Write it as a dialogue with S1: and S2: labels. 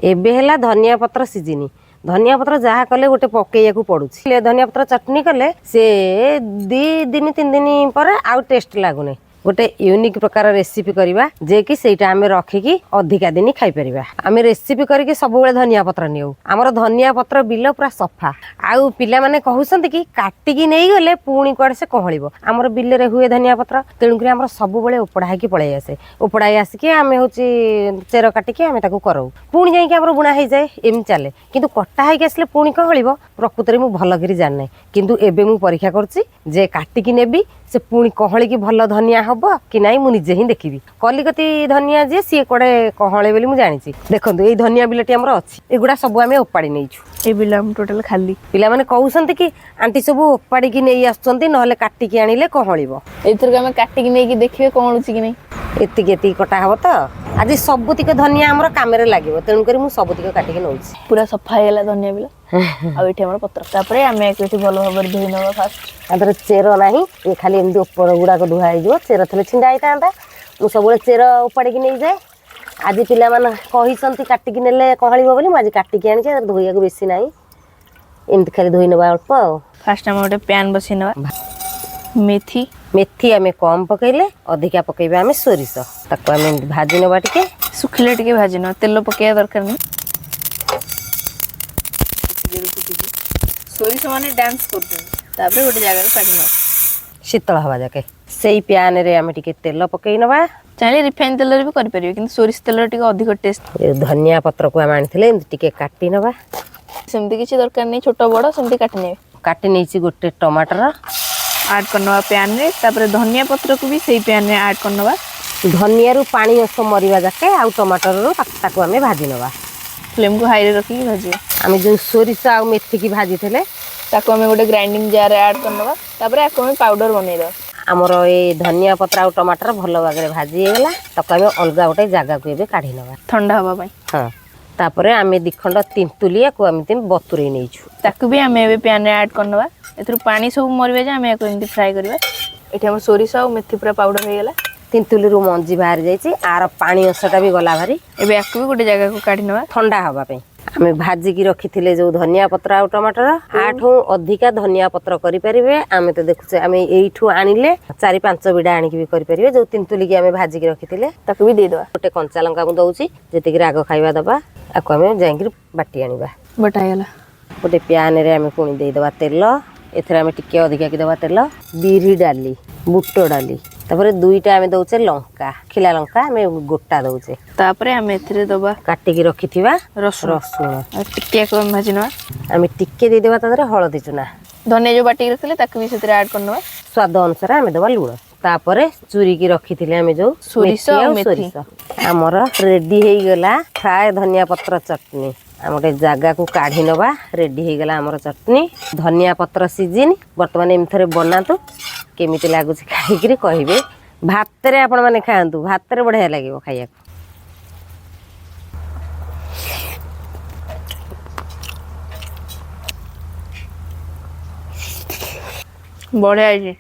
S1: ଏବେ ହେଲା ଧନିଆ ପତ୍ର ସିଜିନି। ଧନିଆ ପତ୍ର ଯାହା କଲେ ଗୋଟେ ପକେଇବାକୁ ପଡୁଛି। ଧନିଆ ପତ୍ର ଚଟଣି କଲେ ସେ 2 ଦିନ 3 ଦିନ ପରେ ଆଉ ଟେଷ୍ଟ ଲାଗୁନି। ଗୋଟେ ୟୁନିକ୍ ପ୍ରକାର ରେସିପି କରିବା ଯେ କି ସେଇଟା ଆମେ ରଖିକି ଅଧିକା ଦିନ ଖାଇପାରିବା। ଆମେ ରେସିପି କରିକି ସବୁବେଳେ ଧନିଆ ପତ୍ର ନେଉ। ଆମର ଧନିଆ ପତ୍ର ବିଲ ପୁରା ସଫା। ଆଉ ପିଲାମାନେ କହୁଛନ୍ତି କି କାଟିକି ନେଇଗଲେ ପୁଣି କୁଆଡ଼େ ସେ କହଳିବ। ଆମର ବିଲରେ ହୁଏ ଧନିଆ ପତ୍ର, ତେଣୁକରି ଆମର ସବୁବେଳେ ଉପଡ଼ା ହେଇକି ପଳେଇ ଆସେ। ଉପଡ଼ା ହେଇ ଆସିକି ଆମେ ହେଉଛି ଚେର କାଟିକି ଆମେ ତାକୁ କରଉ, ପୁଣି ଯାଇକି ଆମର ବୁଣା ହେଇଯାଏ। ଏମିତି ଚାଲେ। କିନ୍ତୁ କଟା ହେଇକି ଆସିଲେ ପୁଣି କହଳିବ, ପ୍ରକୃତରେ ମୁଁ ଭଲ କରି ଜାଣିନାହିଁ। କିନ୍ତୁ ଏବେ ମୁଁ ପରୀକ୍ଷା କରୁଛି ଯେ କାଟିକି ନେବି, ସେ ପୁଣି କହଳିକି ଭଲ ଧନିଆ ହବ କି ନାହିଁ, ମୁଁ ନିଜେ ହିଁ ଦେଖିବି। କଲିକତି ଧନିଆ ଯିଏ ସିଏ କୁଆଡ଼େ କହଳେ ବୋଲି ମୁଁ ଜାଣିଛି। ଦେଖନ୍ତୁ, ଏଇ ଧନିଆ ବିଲଟି ଆମର ଅଛି। ଏଗୁଡ଼ା ସବୁ ଆମେ ଓପାଡ଼ି ନେଇଛୁ।
S2: ଏ ବିଲ ଆମ ଟୋଟାଲ ଖାଲି।
S1: ପିଲାମାନେ କହୁଛନ୍ତି କି ଆଣ୍ଟି ସବୁ ଓପାଡ଼ିକି ନେଇ ଆସୁଛନ୍ତି, ନହେଲେ କାଟିକି ଆଣିଲେ କହଳିବ।
S2: ଏଇଥରକ ଆମେ କାଟିକି ନେଇକି ଦେଖିବେ କଅଁଳୁଛି କି ନାହିଁ।
S1: ଏତିକି ଏତିକି କଟା ହବ ତ। ଆଜି ସବୁତିକ ଧନିଆ ଆମର କାମରେ ଲାଗିବ, ତେଣୁକରି ମୁଁ ସବୁତିକ କାଟିକି ନେଉଛି।
S2: ପୁରା ସଫା ହେଇଗଲା ଧନିଆ ବିଲ। ଆଉ ଏଠି ଆମର ପତ୍ର। ତାପରେ ଆମେ ୟାକୁ ଏଠି ଭଲ ଭାବରେ ଧୋଇ ନେବା ଫାଷ୍ଟ।
S1: ତା ଦେହରେ ଚେର ନାହିଁ, ଇଏ ଖାଲି ଏମିତି ଉପର ଗୁଡ଼ାକ ଧୁଆ ହେଇଯିବ। ଚେର ଥିଲେ ଛିଣ୍ଡା ହେଇଥାନ୍ତା। ମୁଁ ସବୁବେଳେ ଚେର ଉପାଡ଼ିକି ନେଇଯାଏ। ଆଜି ପିଲାମାନେ କହିଛନ୍ତି କାଟିକି ନେଲେ କହଳିବ ବୋଲି, ମୁଁ ଆଜି କାଟିକି ଆଣିଛି। ଏଥିରେ ଧୋଇବାକୁ ବେଶୀ ନାହିଁ, ଏମିତି ଖାଲି ଧୋଇ ନେବା ଅଳ୍ପ ଆଉ।
S2: ଫାଷ୍ଟ ଆମେ ଗୋଟେ ପ୍ୟାନ୍ ବସେଇ ନେବା। ମେଥି।
S1: ମେଥି ଆମେ କମ୍ ପକେଇଲେ, ଅଧିକା ପକେଇବା ଆମେ ସୋରିଷ। ତାକୁ ଆମେ ଏମିତି ଭାଜି ନେବା ଟିକେ।
S2: ଶୁଖିଲା ଟିକେ ଭାଜି ନେବା, ତେଲ ପକେଇବା ଦରକାର ନାହିଁ। ସୋରିଷ ମାନେ ଡ୍ୟାନ୍ସ କରୁଛନ୍ତି। ତାପରେ ଗୋଟେ ଜାଗାକୁ କାଢି ନେବା।
S1: ଶୀତଳ ହେବା ଯାକେ ସେଇ ପ୍ୟାନରେ ଆମେ ଟିକେ ତେଲ ପକେଇ ନେବା।
S2: ଚାହିଁଲେ ରିଫାଇନ୍ ତେଲରେ ବି କରିପାରିବେ, କିନ୍ତୁ ସୋରିଷ ତେଲରେ ଟିକେ ଅଧିକ ଟେଷ୍ଟ।
S1: ଏ ଧନିଆ ପତ୍ରକୁ ଆମେ ଆଣିଥିଲେ, ଏମିତି ଟିକେ କାଟି ନେବା।
S2: ସେମିତି କିଛି ଦରକାର ନାହିଁ, ଛୋଟ ବଡ଼ ସେମିତି କାଟି ନେବେ।
S1: କାଟି ନେଇଛି ଗୋଟେ ଟମାଟର।
S2: ଆଡ୍ କରିନେବା ପ୍ୟାନ୍ରେ। ତାପରେ ଧନିଆ ପତ୍ରକୁ ବି ସେଇ ପ୍ୟାନ୍ରେ ଆଡ୍ କରିନେବା।
S1: ଧନିଆରୁ ପାଣି ଅଂଶ ମରିବା ଯାକେ ଆଉ ଟମାଟରରୁ ତାକୁ ଆମେ ଭାଜି ନେବା।
S2: ଫ୍ଲେମ୍କୁ ହାଇରେ ରଖିକି ଭାଜିବା।
S1: ଆମେ ଯେଉଁ ସୋରିଷ ଆଉ ମେଥିକି ଭାଜିଥିଲେ,
S2: ତାକୁ ଆମେ ଗୋଟେ ଗ୍ରାଇଣ୍ଡିଙ୍ଗ ଜାର୍ରେ ଆଡ୍ କରିନେବା। ତାପରେ ଆକୁ ଆମେ ପାଉଡର ବନେଇଦେବା।
S1: ଆମର ଏଇ ଧନିଆ ପତ୍ର ଆଉ ଟମାଟର ଭଲ ଭାବରେ ଭାଜି ହେଇଗଲା। ତାକୁ ଆମେ ଅଲଗା ଗୋଟେ ଜାଗାକୁ ଏବେ କାଢ଼ି ନେବା।
S2: ଥଣ୍ଡା ହେବା ପାଇଁ।
S1: ହଁ, ତାପରେ ଆମେ 2 ଖଣ୍ଡ ତିନ୍ତୁଲିଆକୁ ଏମିତି ବତୁରେଇ ନେଇଛୁ।
S2: ତାକୁ ବି ଆମେ ଏବେ ପ୍ୟାନ୍ରେ ଆଡ୍ କରିନେବା। ଏଥିରୁ ପାଣି ସବୁ ମରିବା ଯେ ଆମେ ୟାକୁ ଏମିତି ଫ୍ରାଏ କରିବା। ଏଠି ଆମର ସୋରିଷ ଆଉ ମେଥି ପୁରା ପାଉଡର ହେଇଗଲା।
S1: ତିନ୍ତୁଲିରୁ ମଞ୍ଜି ବାହାରି ଯାଇଛି, ଆର ପାଣି ଅଂଶଟା ବି ଗଲା ଭାରି।
S2: ଏବେ ୟାକୁ ବି ଗୋଟେ ଜାଗାକୁ କାଢ଼ି ନେବା।
S1: ଥଣ୍ଡା ହେବା ପାଇଁ। ଆମେ ଭାଜିକି ରଖିଥିଲେ ଯେଉଁ ଧନିଆ ପତ୍ର ଆଉ ଟମାଟର, ଆଠୁ ଅଧିକା ଧନିଆ ପତ୍ର କରିପାରିବେ। ଆମେ ତ ଦେଖୁଛେ, ଆମେ ଏଇଠୁ ଆଣିଲେ 4-5 ବିଡ଼ା ଆଣିକି ବି କରିପାରିବେ। ଯେଉଁ ତିନ୍ତୁଲିକି ଆମେ ଭାଜିକି ରଖିଥିଲେ,
S2: ତାକୁ ବି ଦେଇଦେବା।
S1: ଗୋଟେ କଞ୍ଚା ଲଙ୍କା ମୁଁ ଦଉଛି, ଯେତିକି ରାଗ ଖାଇବା ଦବା। ଆକୁ ଆମେ ଯାଇକିରି ବାଟି ଆଣିବା।
S2: ବଟା ହେଇଗଲା।
S1: ଗୋଟେ ପ୍ୟାନରେ ଆମେ ପୁଣି ଦେଇଦେବା ତେଲ। ଏଥିରେ ଆମେ ଟିକେ ଅଧିକା କି ଦେବା ତେଲ। ବିରି ଡାଲି, ବୁଟ ଡାଲି, ତାପରେ ଦୁଇଟା ଆମେ ଦଉଛେ ଲଙ୍କା, ଖିଲା ଲଙ୍କା ଆମେ ଗୋଟା ଦଉଛେ।
S2: ତାପରେ ଆମେ ଏଥିରେ ଦେବା
S1: କାଟିକି ରଖିଥିବା
S2: ରସୁଣ।
S1: ରସୁଣ।
S2: ଆଉ ଟିକେ ୟାକୁ ଆମେ ଭାଜି ନେବା।
S1: ଆମେ ଟିକେ ଦେଇଦେବା ତା ଦେହରେ ହଳଦୀ ଚୁନା।
S2: ଧନିଆ ଯେଉଁ ବାଟିକି ରଖିଥିଲେ, ତାକୁ ବି ସେଥିରେ ଆଡ୍ କରିନେବା।
S1: ସ୍ୱାଦ ଅନୁସାରେ ଆମେ ଦେବା ଲୁଣ। ତାପରେ ଚୁରିକି ରଖିଥିଲେ ଆମେ ଯୋଉ
S2: ସୋରିଷ
S1: ମେଥି
S2: ଆଉ
S1: ଆଉ
S2: ମେଥି।
S1: ସୋରିଷ, ଆମର ରେଡି ହେଇଗଲା ଫ୍ରାଏ ଧନିଆ ପତ୍ର ଚଟଣି। ଆମେ ଗୋଟେ ଜାଗାକୁ କାଢ଼ି ନେବା। ରେଡି ହେଇଗଲା ଆମର ଚଟଣି। ଧନିଆ ପତ୍ର ସିଜିନ୍ ବର୍ତ୍ତମାନ, ଏମିତି ଥରେ ବନାନ୍ତୁ, କେମିତି ଲାଗୁଛି ଖାଇକିରି କହିବେ। ଭାତରେ ଆପଣମାନେ ଖାଆନ୍ତୁ, ଭାତରେ ବଢ଼ିଆ ଲାଗିବ ଖାଇବାକୁ।
S2: ବଢ଼ିଆ ହେଇଛି।